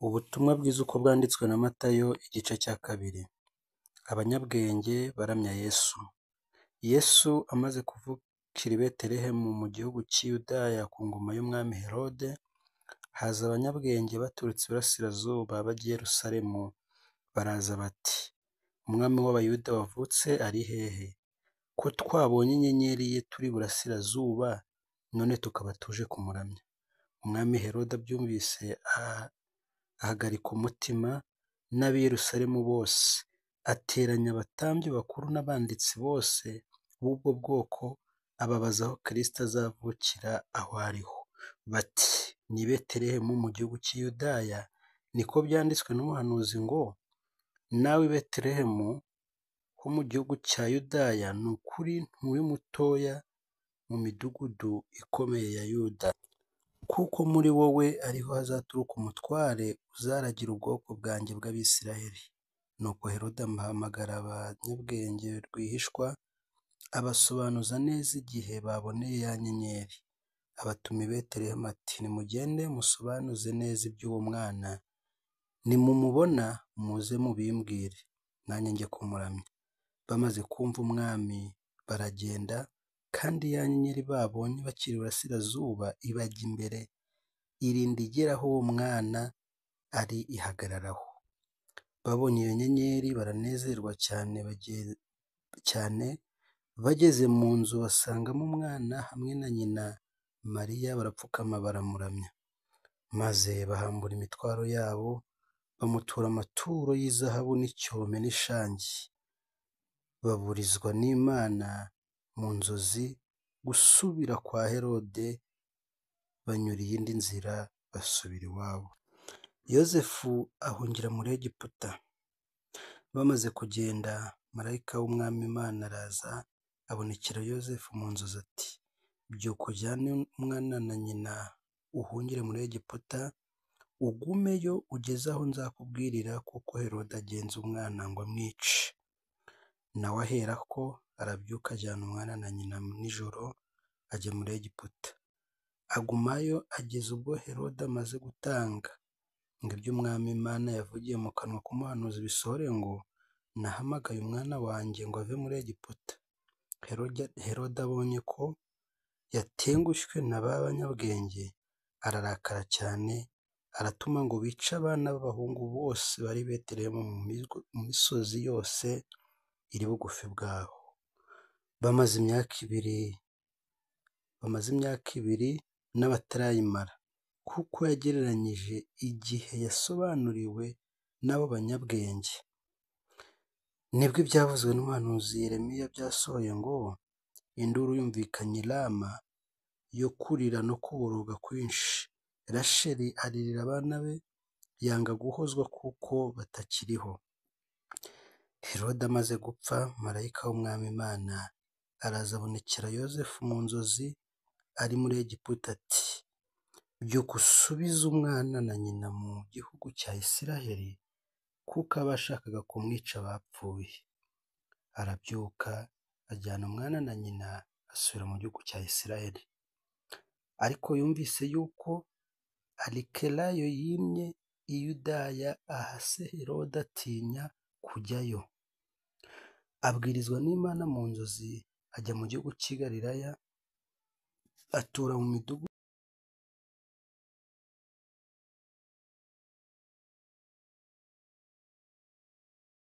Ubutumwa bwiza uko bwanditswe na Matayo igice cya 2. Abanyabwenge baramya Yesu. Yesu amaze kuvukira i Betelehemu mu gihugu cy'i Yudaya ku ngoma y'umwami Herode, haza abanyabwenge baturutse iburasirazuba bajya i Yerusalemu, baraza bati: Umwami w'Abayuda wavutse ari hehe? Ko twabonye inyenyeri ye turi iburasirazuba, none tukaba tuje kumuramya. Umwami Herode abyumvise ahagarika umutima n'ab'i Yerusalemu bose, ateranya abatambyi bakuru n'abanditsi bose b'ubwo bwoko, ababaza aho Kristo azavukira aho ariho. Bati: Ni i Betelehemu mu gihugu cy'i Yudaya, niko byanditswe n'umuhanuzi ngo: Nawe i Betelehemu ho mu gihugu cya Yudaya, ni ukuri nturi mutoya mu midugudu ikomeye ya Yuda, kuko muri wowe ariho hazaturuka umutware uzaragira ubwoko bwanjye bw'Abisirayeli. Nuko Herode ahamagara abanyabwenge rwihishwa, abasobanuza neza igihe baboneye ya nyenyeri. Abatuma i Betelehemu ati: Nimugende musobanuze neza iby'uwo mwana, nimumubona muze mubimbwire, nanjye njye kumuramya. Bamaze kumva umwami baragenda, kandi ya nyenyeri babonye bakiri iburasirazuba ibajya imbere, irinda igera aho uwo mwana ari ihagararaho. Babonye iyo nyenyeri baranezerwa cyane, bageze mu nzu basangamo umwana hamwe na nyina Mariya, barapfukama baramuramya. Maze bahambura imitwaro yabo, bamutura amaturo y'izahabu n'icyome n'ishangi. Baburizwa n'Imana mu nzozi gusubira kwa Herode, banyura iyindi nzira basubira iwabo. Yozefu ahungira muri Egiputa. Bamaze kugenda, marayika w'Umwami Imana araza abonekera Yozefu mu nzozi ati: Byuka ujyane umwana na nyina uhungire muri Egiputa, ugumeyo ugeze aho nzakubwirira, kuko Herode agenza umwana ngo amwice. Nawe aherako arabyuka ajyana umwana na nyina nijoro ajya muri Egiputa. Agumayo ageza ubwo Herode amaze gutanga, ngo ibyo Umwami Imana yavugiye mu kanwa k'umuhanuzi bisohore ngo: Nahamagaye umwana wanjye ngo ave muri Egiputa. Herode abonye ko yatengushywe na ba banyabwenge, ararakara cyane, aratuma ngo bice abana b'abahungu bose bari i Betelehemu mu misozi yose iri bugufi bwaho. Bamaze imyaka ibiri n'abatarayimara, kuko yagereranyije igihe yasobanuriwe n'abo banyabwenge. Nibwo ibyavuzwe n'umuhanuzi Yeremiya byasohoye ngo: Induru yumvikanye i Rama yo kurira no kuboroga kwinshi. Rasheli aririra abana be, yanga guhozwa kuko batakiriho. Herode amaze gupfa, marayika w'Umwami Imana araza abonekera Yozefu mu nzozi ari muri Egiputa ati: Byuka usubize umwana na nyina mu gihugu cya Isiraheli, kuko abashakaga kumwica bapfuye. Arabyuka ajyana umwana na nyina asubira mu gihugu cya Isiraheli. Ariko yumvise yuko Arikelayo yimye i Yudaya aha se Herode atinya kujyayo. Abwirizwa n'Imana mu nzozi ajya mu gihugu cy'i Galilaya, atura mu midugudu.